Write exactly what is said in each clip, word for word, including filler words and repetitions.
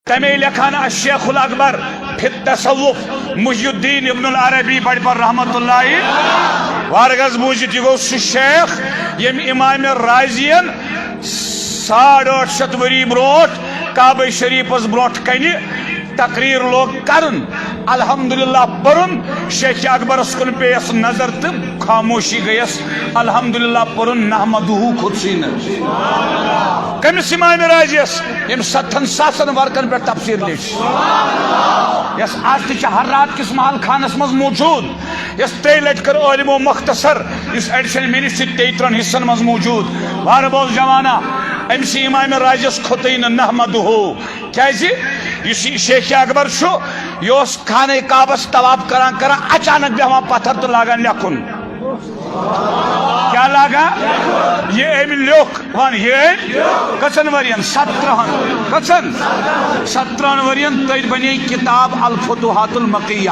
تمے لیکھان الشیخ الاکبر فی التصوف محی الدین ابن العربی بڑپر رحمت اللہ۔ وارگز بوٗزِتھ، یہِ گوٚو سُہ شیخ ییٚمۍ امام رازین ساڑ ٲٹھ شیٚتھ ؤری برونٛٹھ کعبہ شریفس برونٛٹھ کنہِ تقریر لوگ کرُن، الحمدللہ پوٚرُن۔ شیخ اکبرس کُن پیٚیس نظر تہٕ خاموشی گٔیس۔ الحمدللہ پوٚرُن نحمدہ کھوٚتسٕے نہٕ۔ کٔمِس؟ امام رازیس، ییٚمۍ ستتھن ساسن ورقن پٮ۪ٹھ تفسیر لیٚچھ، یۄس از تہِ چھِ ہر رات کِس محل خانس منٛز موجود، یۄس ترٛیٚیہِ لٹہِ کٔر عٲلمو مختصر، یُس ایڈیشن مےٚ نِش چھُ تیٚیہِ ترٛہن حصن منٛز موجود۔ وارٕ بوز جوانا، أمۍ سٕے امام رازیس کھوٚتٕے نہٕ نحمدہ۔ کیازِ؟ یُس یہِ شیخ اکبر چھُ، یہِ اوس خانہ کعبس طواف کران کران اچانک بیہوان پتھر تہٕ لاگان لیکھُن۔ کیٛاہ لاگان؟ یہِ أمۍ لیوٚکھ، وَن، یہِ أمۍ کٔژَن ؤرین؟ ستترٛہن۔ کٔژَن؟ ستترٛہن ؤرین۔ تٔتھۍ بنے کتاب الفتوحات المکیہ۔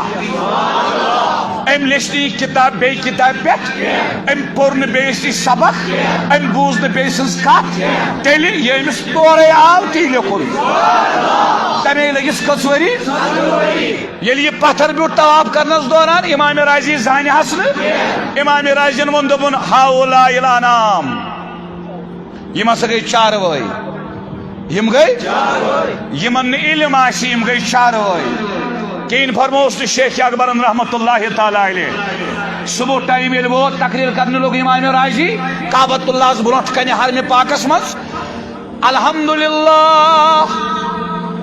أمۍ لیٚچھ نہٕ یہِ کتاب بیٚیہِ کتابہِ پٮ۪ٹھ، أمۍ پوٚر نہٕ بیٚیِس نِش سبق، أمۍ بوٗز نہٕ بیٚیہِ سٕنٛز کتھ، تیٚلہِ یہِ أمِس تورے آو، تی لیوٚکھُن۔ تمے لٔگِس کٔژ ؤری؟ ییٚلہِ یہِ پتھر بیوٗٹھ طواف کرنس دوران امام رازی زانہِ ہس نہٕ، امام رازین ووٚن، دوٚپُن، ہؤلاء الانام، یِم ہسا گٔے چاروٲے۔ یِم گٔے؟ یِمن نہٕ علم آسہِ، یِم گٔے چاروٲے۔ کِہیٖنۍ فرمووُس نہٕ شیخ اکبرن رحمت اللہ تعالیٰ علیہ۔ صبح ٹایم ییٚلہِ ووت، تقریر کرنہِ لوٚگ امام رازی کعبۃ اللہس برونٛٹھ کنہِ حرمِ پاکس منٛز۔ الحمدللہ۔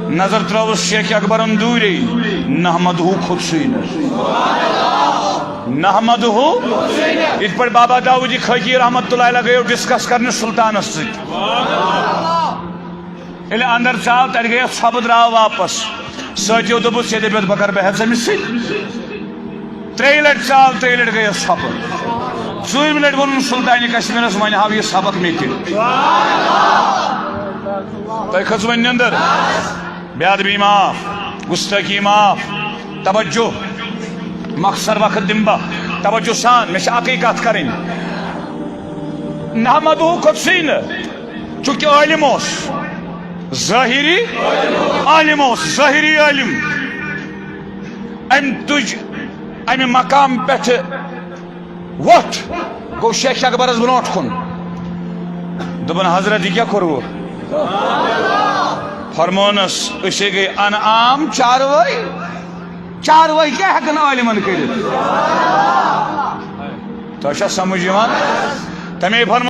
نظر ترٲوٕس شیخ اکبرن دوٗرے، نحمدہ کھوٚتسٕے نہٕ۔ نحمدہ۔ یِتھ پٲٹھۍ بابا داؤدی خٲکی رحمت اللہ علیہ گٔیو ڈسکس کرنہِ سلطانس سۭتۍ۔ ییٚلہِ اندر ژاو، تتہِ گٔیس ژھۄپہٕ، درٛاو واپس۔ سۭتیو دوٚپُس، ییٚتہِ بیٚہہ، بہٕ کرٕ بحث أمِس سۭتۍ۔ ترٛیٚیہِ لٹہِ ژاو، ترٛیٚیہِ لٹہِ گٔیس ژھۄپہٕ۔ ژوٗرمہِ لٹہِ ووٚنُن سلطانِ کشمیرس، وۄنۍ ہاو یہِ سبق مےٚ تہِ۔ تۄہہِ کھٔژ وۄنۍ نٮ۪ندٕر؟ بے ادبی معاف، گستٲخی معاف، توجہ، مخصر وقت دِمہٕ بہٕ، توجہ سان، مےٚ چھِ اکٕے کتھ کرٕنۍ۔ نحمدہ کھوٚتسٕے نہٕ، چونکہ عٲلم اوس، ظٲہری عٲلم اوس، ظٲہری عٲلم۔ أمۍ تُج امہِ مقام پٮ۪ٹھٕ وۄٹھ، گوٚو شیخ اکبرس برونٛٹھ کُن۔ دوٚپُن، حضرت، یہِ کیٛاہ کوٚروٕ؟ فرمونس، أسے گٔے انعام چاروٲے۔ چاروٲے کیٛاہ ہٮ۪کن عٲلمن کٔرِتھ؟ تۄہہِ چھا سمجھ یِوان؟ تمے فرمو،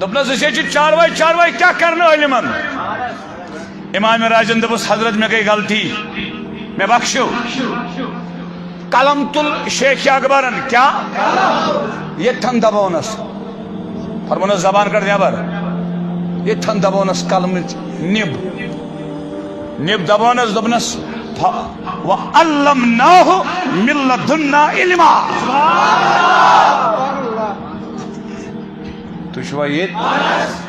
دوٚپنس، أسے چھِ چاروٲے، چاروٲے کیٛاہ کرن عٲلمن؟ امام رازین دوٚپُس، حضرت، مےٚ گٔے غلطی، مےٚ بخشِو۔ قلم تُل شیخ اکبرن، کیٛاہ؟ ییٚتھن دبونس۔ فرمونس، زبان کڑ نٮ۪بر۔ ییٚتھن دبونس قلمٕچ نِب۔ نِب دبونس، دوٚپنس، ف-، وعلمناہ من لدنا علما۔ تُہۍ چھِوا ییٚتہِ؟